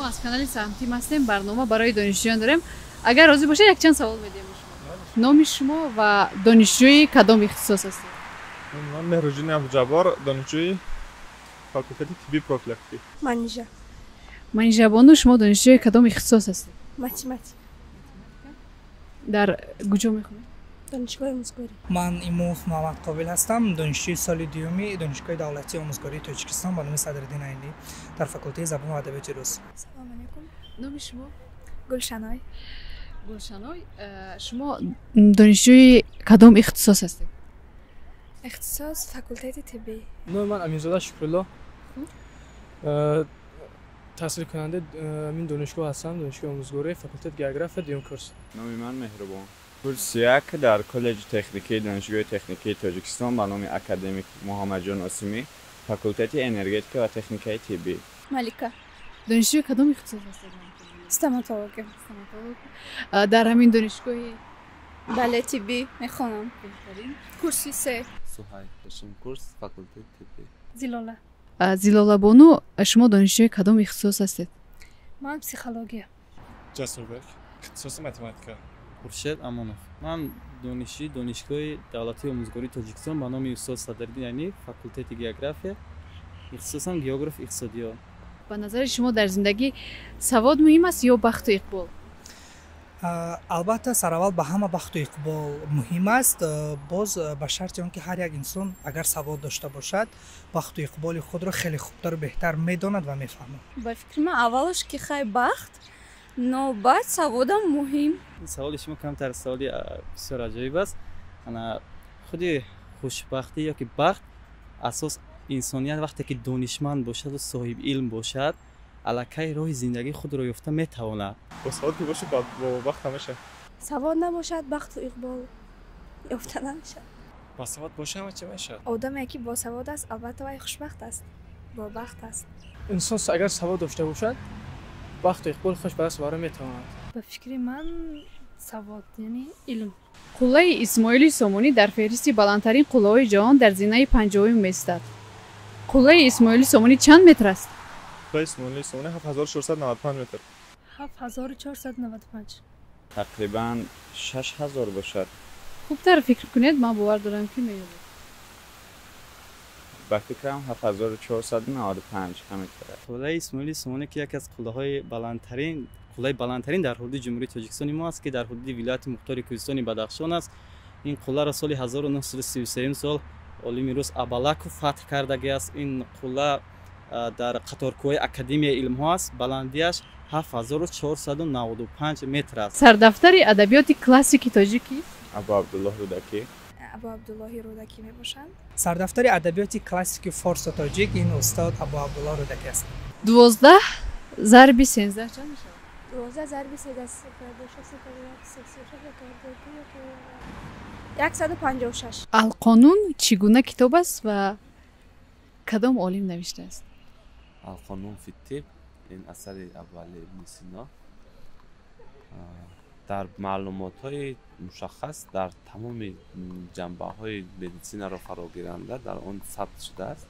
Аз канали Самтим ҳастем, барнома барои донишҷӯён дорем. Агар розӣ бошед, якчанд савол медиҳем ба шумо. Номи шумо ва донишҷӯи кадом ихтисос ҳастед? Ман Меҳруҷини Абдуҷаббор, донишҷӯи факултети тиббии профилактикӣ. Манижа. Манижа бону, шумо донишҷӯи кадом ихтисос ҳастед? Математика. Дар куҷо мехонед? Донишгоҳи омӯзгорӣ. Ман Имомов Муҳаммад Қобил ҳастам, донишҷӯи соли дуюми Донишгоҳи давлатии омӯзгории Тоҷикистон ба номи Садриддин Айнӣ дар факултети забон ва адабиёти рус. Салом алейкум. Номи шумо? Гулшаной. Гулшаной, шумо донишҷӯи кадом ихтисос ҳастед? Ихтисос факултети тиббӣ. Номи ман Аминзода Шукрулло, таҳсилкунандаи ин донишгоҳ ҳастам, донишгоҳи омӯзгорӣ, факултети география, дуюм курс. Номи ман Меҳрубон, курси як дар коллеҷи техникии Донишгоҳи техникии Тоҷикистон ба номи академик Муҳаммадҷон Осимӣ, факултети энергетика ва техникаи тиббӣ. Малика. Донишҷӯи кадом ихтисос ҳастед? Стоматология. Стоматолог. Дар ҳамин донишгоҳи? Бале, тиббӣ мехонам, курси се. Суҳай, шашум курс, факултети тиббӣ. Зилола. Зилолабону, шумо донишҷӯи кадом ихтисос ҳастед? Ман психология. Ҷасурбек, ихтисоси математика. Хуршед Амонов, ман донишҷӯи Донишгоҳи давлатии омӯзгории Тоҷикистон ба номи устод Садриддин Айнӣ, факултети география, ихтисосам географ иқтисодиёт. Ба назари шумо, дар зиндагӣ савод муҳим аст ё бахту иқбол? Албатта, сараввал ба ҳама бахту иқбол муҳим аст, боз ба шарти он ки ҳар як инсон агар савод дошта бошад, бахту иқболи худро хеле хубтару беҳтар медонад ва мефаҳмад. Ба фикри ман, аввалаш ки хай бахт, но баъд саводам муҳим. Саволи шумо камтар саволи бисёр аҷоиб аст. Ана худи хушбахтӣ ё ки бахт, асос инсоният вақте ки донишманд бошаду соҳиби илм бошад, аллакай роҳи зиндагии худро ёфта метавонад. Бо савод ки бошӣ, бо бахт ҳамеша. Савод набошад, бахту иқбол ёфта намешавад. Босавод боша, ҳама чи мешавад. Одаме ки босавод аст, албатта вай хушбахт аст, бобахт аст. Инсон агар савод дошта бошад, бахту иқболи хуш ба даст оварда метавонад. Ба фикри ман, савод, яъне илм. Қуллаи Исмоили Сомонӣ дар феҳристи баландтарин қуллаҳои ҷаҳон дар зинаи 50-ум меистад. Қуллаи Исмоили Сомонӣ чанд метр аст? Қуллаи Исмоили Сомонӣ 7495 метр. 7495. Тақрибан 6000 бошад. Хубтар фикр кунед, ман бовар дорам, ки меёбед. Ба фикрам, 7495, ҳамин қадар. Қуллаи Исмоили Сомонӣ, ки яке аз қуллаҳои баландтарин, қуллаи баландтарин дар ҳудуди Ҷумҳурии Тоҷикистони мо аст, ки дар ҳудуди вилояти мухтори Кӯҳистони Бадахшон аст. Ин қулларо соли 1933 сол олими рус Абалаков фатҳ кардагиаст. Ин қулла дар қаторкӯҳои Академияи илмҳо аст, баландиаш 7495 метр аст. Сардафтари адабиёти классики тоҷик кист? Абу Абдуллоҳ Рӯдакӣ. Абу Абдуллоҳи Рӯдакӣ мебошанд. Сардафтари адабиёти классики форсу тоҷик ин устод Абу Абдуллоҳ Рӯдакӣ аст. 12 зарби 13 чанд мешавад? 12 зарби 13, 0, 2, 6, 0, 1, 3, 6, 1, 2, 156. Алқонун чӣ гуна китоб аст ва кадом олим навиштааст? Алқонун фи тиб, ин асари Абуали ибни Сино дар маълумотҳои мушаххас дар тамоми ҷанбаҳои медицинаро фарогиранда дар он сабт шудааст.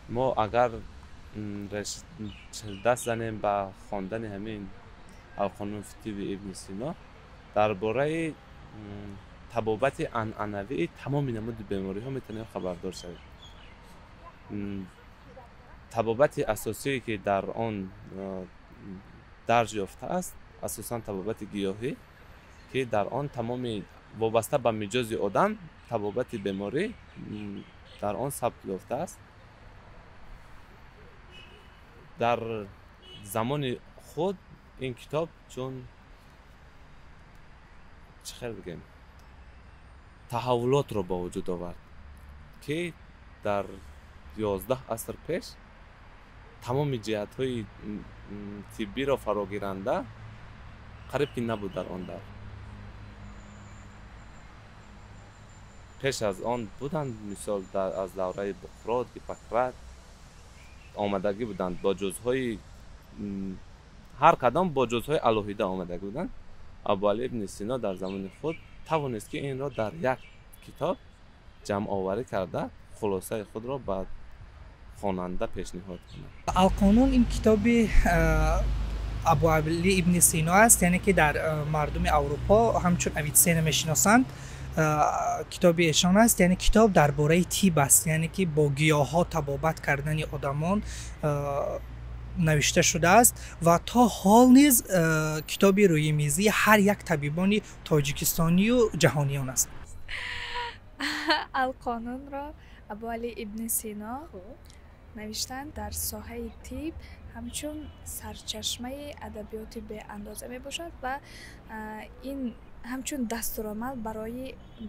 Мо агар даст занем ба хондани ҳамин Алқонун фи тиби ибни Сино, дар бораи табобати анъанавии тамоми намуди бемориҳо метавонем хабардор шавем. Табобати асосие, ки дар он дарҷ ёфтааст, асосан табобати гиёҳӣ, ки дар он тамоми вобаста ба миҷози одам табобати беморӣ дар он сабт ёфтааст. Дар замони худ ин китоб чун, чӣ хел бигем, таҳаввулотро ба вуҷуд овард, ки дар 11 аср пеш тамоми ҷиҳатҳои тиббиро фарогиранда қариб ки набуд дар он давр. Пеш аз он буданд, мисол, аз давраи Буқрот, Гиппократ омадагӣ буданд, бо ҷузъҳои ҳар кадом бо ҷузъҳои алоҳида омадагӣ буданд. Абуали ибни Сино дар замони худ тавонист, ки инро дар як китоб ҷамъоварӣ карда, хулосаи худро ба хонанда пешниҳод кунад. Алқонун ин китоби Абуали ибни Сино аст, яъне ки дар мардуми Аврупо ҳамчун Авитсена мешиносанд. Китоби эшон аст, яъне китоб дар бораи тиб аст, яъне ки бо гиёҳҳо табобат кардани одамон навишта шудааст ва то ҳол низ китоби рӯи мизии ҳар як табибони тоҷикистонию ҷаҳониён аст. Алқонунро Абуали ибни Сино навиштанд. Дар соҳаи тиб ҳамчун сарчашмаи адабиёти беандоза мебошад ва ин ҳамчун дастуромал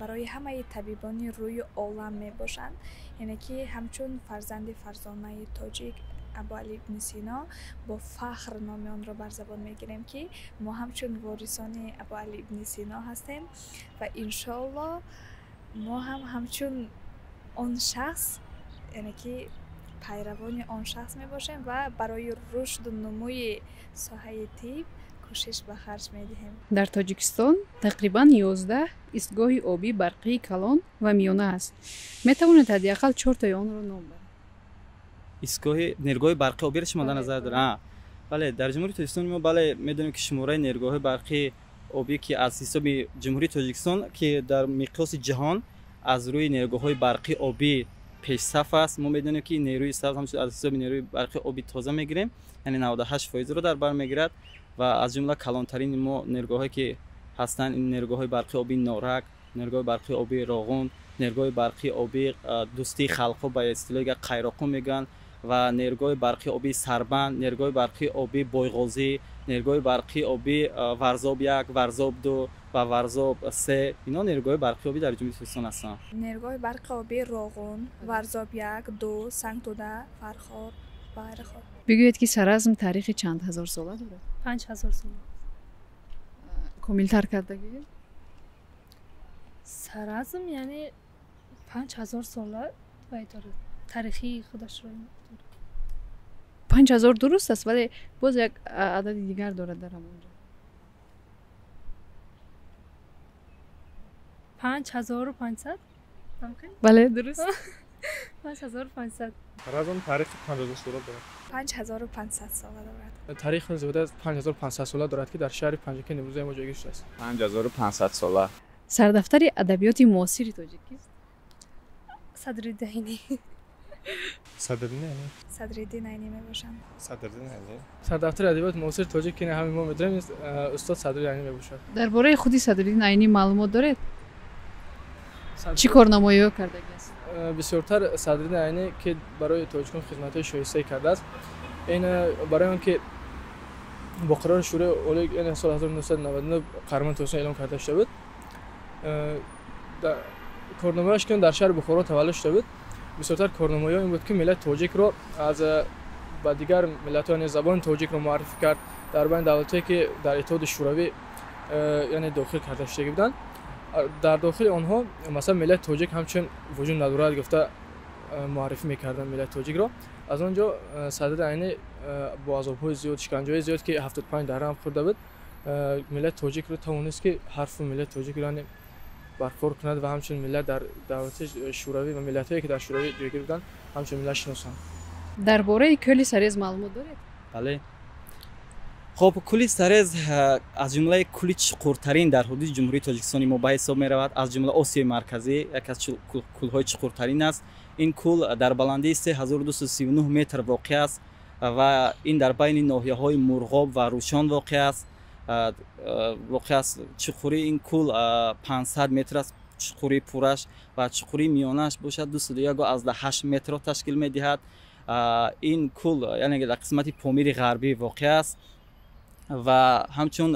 барои ҳамаи табибони рӯи олам мебошанд. Яъне ки ҳамчун фарзанди фарзонаи тоҷик Абуали ибни Сино бо фахр номи онро бар забон мегирем, ки мо ҳамчун ворисони Абуали ибни Сино ҳастем ва иншоалло мо ҳам ҳамчун он шахс, яъне ки пайравони он шахс мебошем ва барои рушду нумӯи соҳаи тиб кӯшиш ба харҷ медиҳем. Дар Тоҷикистон тақрибан 11 истгоҳи обӣ барқии калон ва миёна аст. Метавонед ҳадди ақал чортаи онро ном баред? Истгоҳи нергоҳи барқи обиро шумо дар назар доред? Бале, дар Ҷумҳурии Тоҷикистон мо бале медонем, ки шумораи нергоҳҳои барқи обӣ, ки аз ҳисоби Ҷумҳурии Тоҷикистон, ки дар миқёси ҷаҳон аз рӯи нергоҳҳои барқи обӣ пешсаф аст. Мо медонем, ки нерӯи сабз ҳамчун аз ҳисоби нерӯи барқи оби тоза мегирем, яъне 98%-ро дар бар мегирад ва аз ҷумла калонтарини мо нергоҳҳое ки ҳастанд, ин нергоҳҳои барқи оби Норак, нергоҳи барқи оби Роғун, нергоҳи барқи оби Дӯстии халқҳо, ба истилоҳи Қайроқум мегӯянд, ва нергоҳи барқи оби Сарбанд, нергоҳи барқи оби Бойғозӣ, нергоҳи барқи оби Варзоб 1, Варзоб 2 ва Варзоб 3. Ино нергоҳи барқи обӣ дар Ҷумҳурии Тоҷикистон ҳастанд. Нергоҳи барқи оби Роғун, Варзоб 1, 2, Сангтуда, Фархор ва ғайраҳо. Бигӯед, ки Саразм таърихи чанд ҳазор сола дорад? 5000 сола. Комилтар карда гӯед? Саразм яъне 5000 сола вай дорад, таърихии худашро. 5000 дуруст аст, вале боз як адади дигар дорад дар ҳамон ҷо. 5500? Бале, дуруст. 5500. Саразм таърихи 5000 сола дорад. 5500 сола дорад. Таърихи зиёда аз 5500 сола дорад, ки дар шаҳри Панҷакент имрӯзаи мо ҷойгир шудааст. 5500 сола. Сардафтари адабиёти муосири тоҷик кист? Садриддин Айнӣ. Садриддин Айнӣ. Садриддин Айнӣ мебошанд. Садриддин Айнӣ. Сардафтари адабиёти муосири тоҷик, ки ҳамин мо медонем, устод Садриддин Айнӣ мебошад. Дар бораи худи Садриддин Айнӣ маълумот доред? Чӣ корнамоиҳо кардагиаст? Бисёртар Садриддин Айнӣ, ки барои тоҷикон хизматҳои шоистае кардааст, ин барои он ки бо қарори Шӯрои Олӣ яъне соли 1999 қаҳрамони Тоҷикистон эълон карда шуда буд, корномааш ки дар шаҳри Бухоро таваллуд шуда буд, бисёртар корномаиҳо ин буд, ки миллати тоҷикро аз ба дигар миллатҳо, яъне забони тоҷикро муаррифӣ кард дар байни давлатҳое, ки дар Иттиҳоди Шӯравӣ яъне дохил карда шудагӣ буданд. Дар дохили онҳо масалан миллати тоҷик ҳамчун вуҷуд надорад гуфта муаррифӣ мекарданд миллати тоҷикро. Аз он ҷо Садриддин Айнӣ бо азобҳои зиёд, шиканҷаҳои зиёд, ки 75 дарра ҳам хӯрда буд, миллати тоҷикро тавонист, ки ҳарфу миллати тоҷикро яъне барқарор кунад ва ҳамчун миллат дар давлати Шӯравӣ ва миллатҳое, ки дар Шӯравӣ ҷойгир буданд, ҳамчун миллат шиносанд. Дар бораи кӯли Сарез маълумот доред? Бале. Хоб, кӯли Сарез аз ҷумлаи кӯли чуқуртарин дар ҳудуди Ҷумҳурии Тоҷикистони мо ба ҳисоб меравад. Аз ҷумла Осиёи Марказӣ яке аз кӯлҳои чуқуртарин аст. Ин кӯл дар баландии 3239 метр воқеъ аст ва ин дар байни ноҳияҳои Мурғоб ва Рӯшон воқеъ аст. Чуқурии ин кӯл 500 метр аст, чуқурии пураш, ва чуқурии миёнааш бошад 201,8 метрро ташкил медиҳад. Ин кӯл яъне дар қисмати Помири Ғарбӣ воқеъ аст ва ҳамчун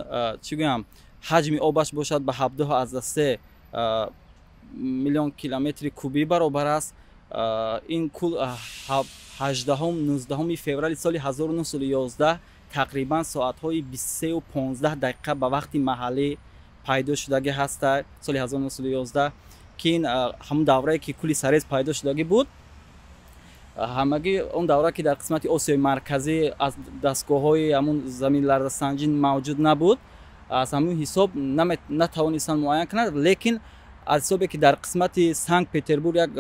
чӣ гӯям, ҳаҷми обаш бошад ба 17,3 миллион километри кубӣ баробар аст. Ин кӯл 18-19 феврали соли 1911 тақрибан соатҳои 23:15 ба вақти маҳаллӣ пайдо шудагӣ ҳаста, соли 1911, ки ин ҳамон даврае ки кӯли Сарез пайдо шудагӣ буд. Ҳамагӣ он давра, ки дар қисмати Осиёи Марказӣ аз дастгоҳҳои ҳамун заминларзасанҷӣ мавҷуд набуд, аз ҳамун ҳисоб натавонистанд муайян кунанд, лекин аз ҳисобе ки дар қисмати Санкт Петербург як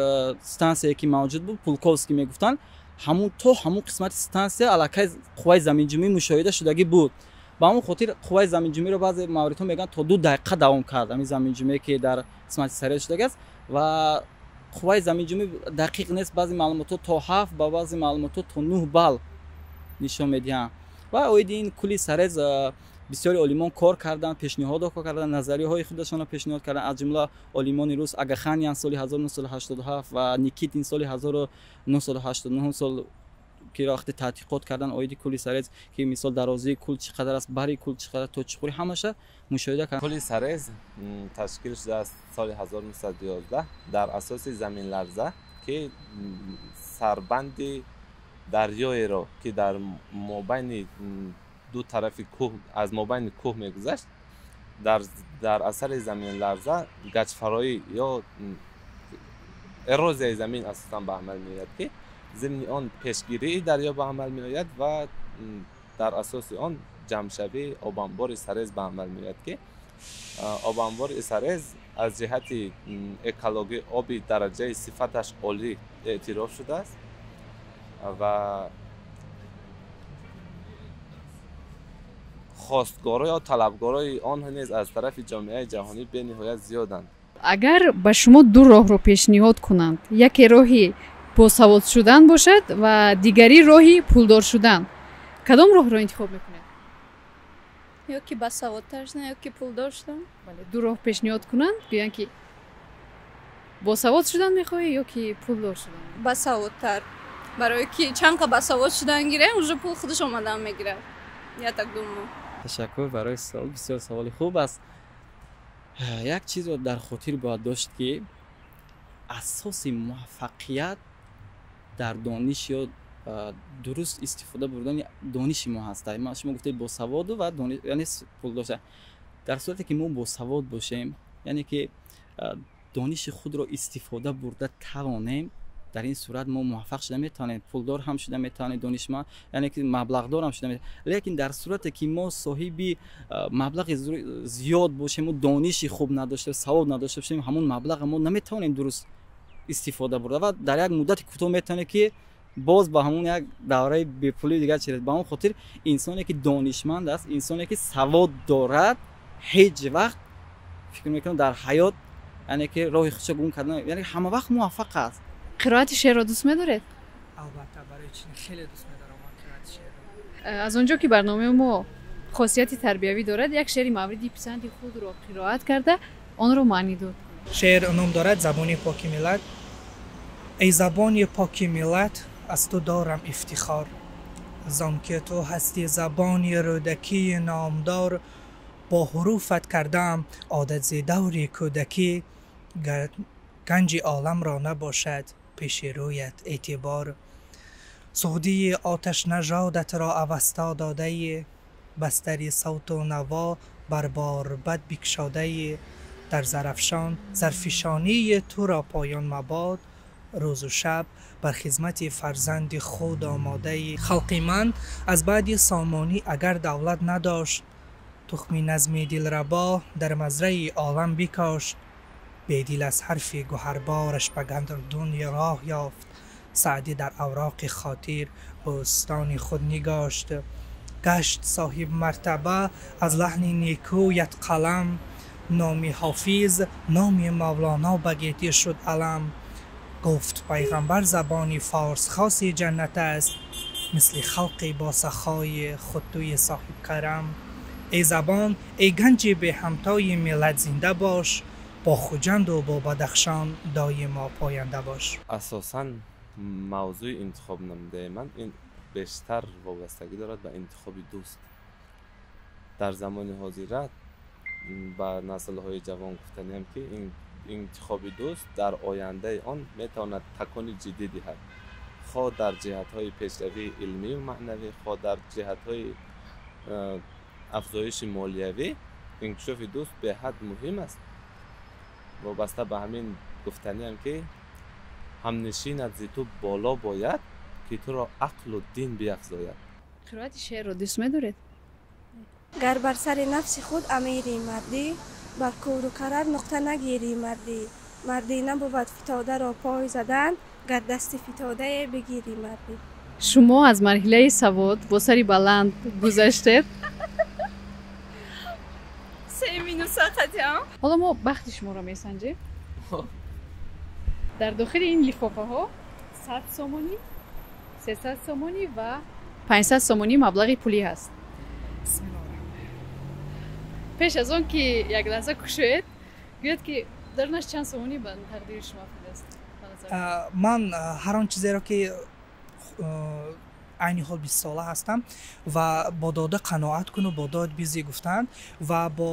стансияе ки мавҷуд буд, Пулковский мегуфтанд, Ҳамун то ҳамун қисмати стансия аллакай қувваи заминҷунбӣ мушоҳида шудагӣ буд. Ба ҳамон хотир қувваи заминҷунбиро баъзе мавридҳо мегӯянд, то 2 дақиқа давом кард ҳамин заминҷунбие, ки дар қисмати Сарез шудагиаст. Ва қувваи заминҷунбӣ дақиқ нест, баъзе маълумотҳо то 7, ба баъзе маълумотҳо то 9 балл нишон медиҳанд. Ва оиди ин кӯли Сарез бисёри олимон кор карданд, пешниҳодҳо кор карданд, назарияҳои худашонро пешниҳод карданд. Аз ҷумла олимони рус Агаханян соли 1987 ва Никитин соли 1989 сол, ки вақте таҳқиқот карданд оиди кӯли Сарез, ки мисол дарозии кӯл чӣ қадар аст, бари кӯл чӣ қадар, то чуқурӣ, ҳамаша мушоҳида карданд. Кӯли Сарез ташкил шудааст соли 1911 дар асоси заминларза, ки сарбанди дарёеро, ки дар мобайни ду тарафи кӯҳ, аз мобайни кӯҳ мегузашт, дар асари заминларза гачфароӣ ё эрозияи замин асосан ба амал меояд, ки зимни он пешгирии дарё ба амал меояд ва дар асоси он ҷамъшавии обанбори Сарез ба амал меояд, ки обанбори Сарез аз ҷиҳати экологӣ оби дараҷаи сифаташ олӣ эътироф шудааст ва хостгоро ё талабгорои он низ аз тарафи ҷомеаи ҷаҳонӣ бениҳоят зиёданд. Агар ба шумо ду роҳро пешниҳод кунанд, яке роҳи босавод шудан бошад ва дигари роҳи пулдор шудан, кадом роҳро интихоб мекунед? Ё ки басаводтар шудан, ё ки пулдор шудан? Бале, ду роҳ пешниҳод кунанд, гӯянд, ки босавод шудан мехоҳӣ ё ки пулдор шудан? Басаводтар, барое ки чанд қа басавод шудан гирем, уже пул худаш омадан мегирад, я так думаю. Ташаккур барои савол, бисёр саволи хуб аст. Як чизро дар хотир бояд дошт, ки асоси муваффақият дар дониш ё дуруст истифода бурдани дониши мо ҳаст. Шумо гуфтед босаводу ва яъне пул дошта. Дар сурате ки мо босавод бошем, яъне ки дониши худро истифода бурда тавонем, дар ин сурат мо муваффақ шуда метавонем, пулдор ҳам шуда метавонем, донишманд, яъне ки маблағдор ҳам шуда метавонем. Лекин дар сурате ки мо соҳиби маблағи зиёд бошему дониши хуб надошта, савод надошта бошем, ҳамон маблаға мо наметавонем дуруст истифода бурда ва дар як муддати кӯтоҳ метавонем, ки боз ба ҳамон як давраи бепулии дигар чиред. Ба ҳамон хотир инсоне ки донишманд аст, инсоне ки савод дорад, ҳеҷ вақт, фикр мекунам, дар ҳаёт, яъне ки роҳи худшо гум кардан, яъне ҳама вақт муваффақ аст. Қироати шеърро дӯст медоред? Албатта, барои чи, хеле дӯст медорам ман қироати шеърро. Аз он ҷо ки барномаи мо хосияти тарбиявӣ дорад, як шеъри мавриди писанди худро қироат карда, онро маънӣ дод. Шеър ном дорад «Забони поки миллат». Эй забони поки миллат, аз ту дорам ифтихор, зон ки ту ҳасти забони Рӯдакии номдор. Бо ҳуруфат кардаам одат зи даври кӯдакӣ, ганҷи оламро набошад пеши рӯят эътибор. Суғдии оташнажодатро Авасто додаи, бастари савту наво бар борбад бикшодаи. Дар Зарафшон зарфишонии туро поён мабод, рӯзу шаб бар хизмати фарзанди худ омодаи. Халқи ман аз баъди Сомонӣ агар давлат надошт, тухми назми дилрабо дар мазраи олам бикошт. Бедил аз ҳарфи гуҳарбораш ба гардун роҳ ёфт, Саъдӣ дар авроқи хотир бӯстони худ нигошт. Гашт соҳибмартаба аз лаҳни некӯят қалам, номи Ҳофиз, номи Мавлоно ба гетӣ шуд алам. Гуфт пайғамбар: «Забони форс хоси ҷаннат аст, мисли халқи босахои худ туи соҳибкарам». Эй забон, эй ганҷи беҳамтои миллат, зинда бош, бо Хуҷанду бо Бадахшон доимо поянда бош. Асосан мавзӯи интихоб намудаи ман ин бештар вобастагӣ дорад ба интихоби дӯст. Дар замони ҳозира ба наслҳои ҷавон гуфтаниям, ки интихоби дӯст дар ояндаи он метавонад такони ҷиддӣ диҳад, хоҳ дар ҷиҳатҳои пешравии илмию маънавӣ, хоҳ дар ҷиҳатҳои афзоиши молиявӣ. Инкишофи дӯст беҳад муҳим аст. Вобаста ба ҳамин гуфтаниям, ки ҳамнишинат зи ту боло бояд, ки туро ақлу дин биафзояд. Қироати шеърро дӯст медоред? Гар бар сари нафси худ амирӣ мардӣ, бар кӯру карар нуқта нагирӣ мардӣ. Мардӣ набувад фитодаро пой задан, гар дасти фитодае бигирӣ мардӣ. Шумо аз марҳилаи савод бо сари баланд гузаштед. Се минуса қатиам. Ҳоло мо бахти шуморо месанҷем. Дар дохили ин лифофаҳо 100 сомонӣ, 300 сомонӣ ва 500 сомонӣ маблағи пулӣ ҳаст. Пеш аз он ки як лаҳза кушоед, гӯяд ки дарунаш чанд сомонӣ ба тақдири шумо афтидааст? Ман ҳар он чизеро ки айни ҳол 20сола ҳастам ва бо дода қаноат куну бо дод бизи гуфтанд ва бо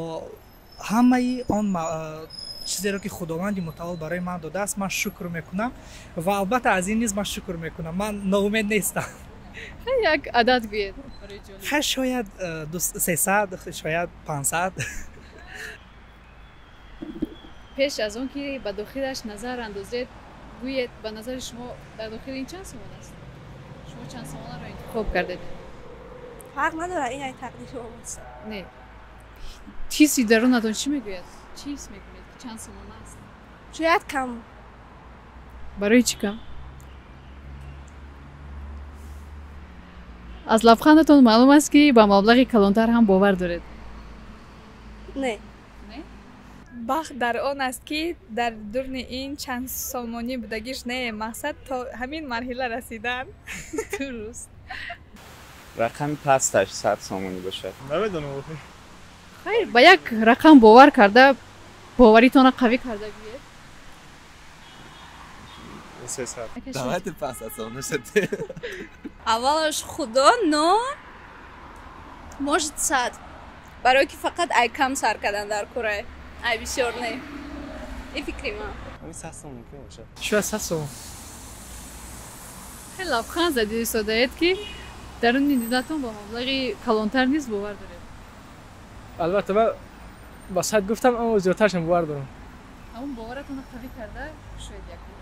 ҳамаи он чизеро ки Худованди мутаол барои ман додааст, ман шукр мекунам ва албатта аз ин низ ман шукр мекунам. Ман ноумед нестам. Як адад гӯед. Хай, шояд 300, шояд 500. Пеш аз он ки ба дохилаш назар андозед, гӯед ба назари шумо дар дохили ин чанд сомон аст? Шумо чанд сомонаро интихоб кардед? Фарқ надорад, ин ай тақдири омаст. Не, ҳисси дарунатон чӣ мегӯяд? Чӣ ҳис мекунед ки чанд сомона аст? Шояд кам. Барои чӣ кам? Аз лабхандатон маълум аст ки ба маблағи калонтар ҳам бовар доред. Не. Бахт дар он аст ки дар дурни ин чанд сомонӣ будагиш не, мақсад то ҳамин марҳила расидан. Дуруст. Рақами пасташ 100 сомонӣ бошад. Намедонам. Хайр, ба як рақам бовар карда, боваритонро қавӣ карда гӯед. 300. Давайте 500 сомонӣ шад. Аввалаш Худо, но может 100. Барои ки фақат ай кам сар кардан дар курай. Ай бисёр не. И фикри ман. Ами 100 сом мумкин бошад. Шояд 100 сом. Хеле лабханд задиду истодаед ки даруни дилатон ба маблағи калонтар низ бовар доред. Албатта, ман ба 100 гуфтам, аммо зиёдтаршам бовар дорам. Ҳамон боваратонро қавӣ карда кушоед як бор.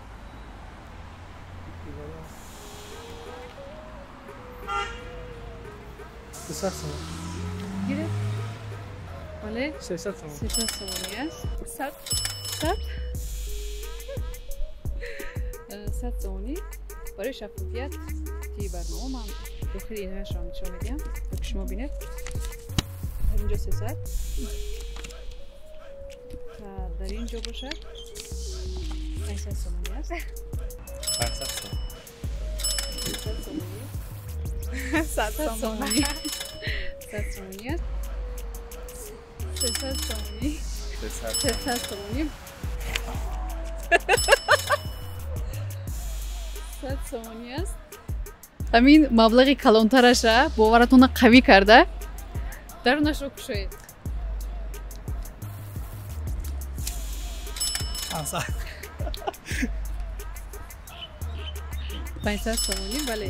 200 сом. Гиред. Бале? 300 сомон. 300 сомонӣ аст. 100. 100? 100 сомонӣ. Барои шаффофият тии барнома ман дохили инҳояшро нишон медиҳам, то ки шумо бинед. Дар инҷо 300 ва дар ин ҷо бошад 500 сомонӣ аст. 500 сом. 500 сомонӣ. 100 сомонӣ. 100 сомонӣ аст. 300 сомонӣ. 300 сомонӣ. 100 сомонӣ аст. Ҳамин маблағи калонтараша боваратонро қавӣ карда дарунашро кушоед. 500. 500 сомонӣ, бале.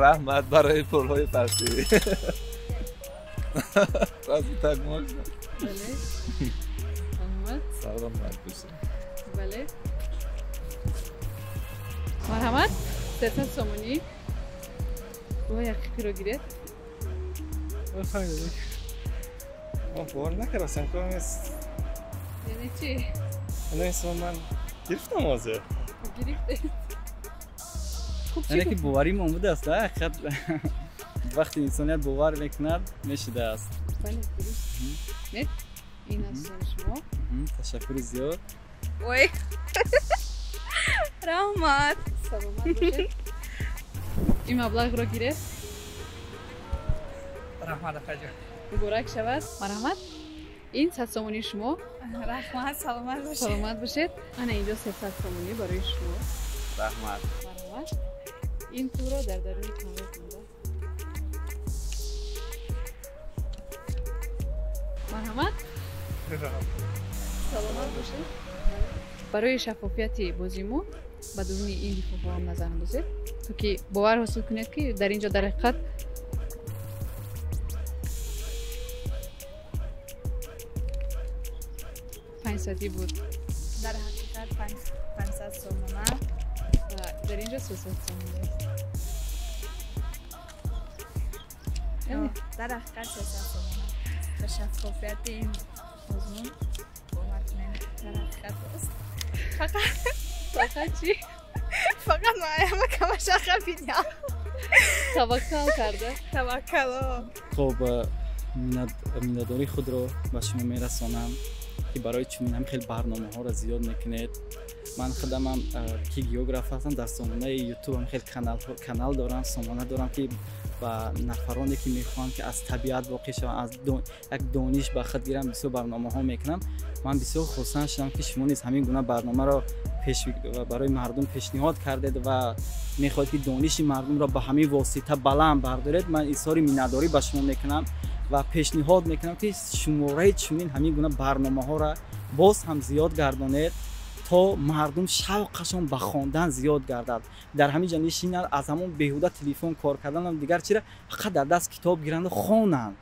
Раҳмат барои пулҳои фарсӣ. Разве так можно? Бале. Раҳмат. Саломат бошед. Бале. Марҳамат, 300 сомонӣ. Пулҳои ҳақиқиро гиред. Ман бовар накардам, ки Яъне чӣ? Не, ман гирифтам ҳозир. Гирифтед. Хуб, чӣ Яъне ки гуфт? боваримон будааст, ҳақиқат вақте инсоният бовар мекунад, мешудааст. Бале, дуруст. Не? Ин аз шумо. Ташаккури зиёд. Ой. Раҳмат. Саломат бошед. Ин маблағро гиред. Раҳмат, акаҷон. Муборак шавад. Марҳамат. Ин 100 сомонии шумо. Раҳмат, саломат бошед. Саломат бошед. Ана инҷо 300 сомонӣ барои шумо. Раҳмат. Марҳамат. Ин пулро дар даруни конверт монда. Марҳамат. Саломат бошед. Барои шаффофияти бозии мо ба дуруни ин лифофаҳо назар андозед, то ки бовар ҳосил кунед ки дар ин ҷо дар ҳақиқат 500 буд. Дар ҳақиқат 500 сомона. Ва дар ин ҷо 300 сомона аст. Дар ҳақиқат 300 сомона. Ба шаффофияти ин озмун бовар кунед, дар ҳақиқат рост. Фақат Фақат чӣ? Фақат ман ҳама камаша хапидям. Таваккал карда. Таваккал. Хуб, миннатдории худро ба шумо мерасонам, ки барои чунин ҳам хел барномаҳоро зиёд мекунед. Ман худамам, ки географ ҳастам, дар сомонаи ютуб ҳам хел канал дорам, сомона дорам, ки ба нафароне, ки мехоҳанд, ки аз табиат воқиф шаванд, аз як дониш ба худ гиранд, бисёр барномаҳо мекунам. Ман бисёр хурсанд шудам, ки шумо низ ҳамин гуна барномаро барои мардум пешниҳод кардед ва мехоҳед, ки дониши мардумро ба ҳамин восита баланд бардоред. Ман изҳори миннатдорӣ ба шумо мекунам ва пешниҳод мекунам, ки шумораи чунин ҳамин гуна барномаҳоро боз ҳам зиёд гардонед, то мардум шавқашон ба хондан зиёд гардад, дар ҳамин ҷо нишинанд, аз ҳамон беҳуда телефон кор карданам, дигар чира, фақат дар даст китоб гиранду хонанд.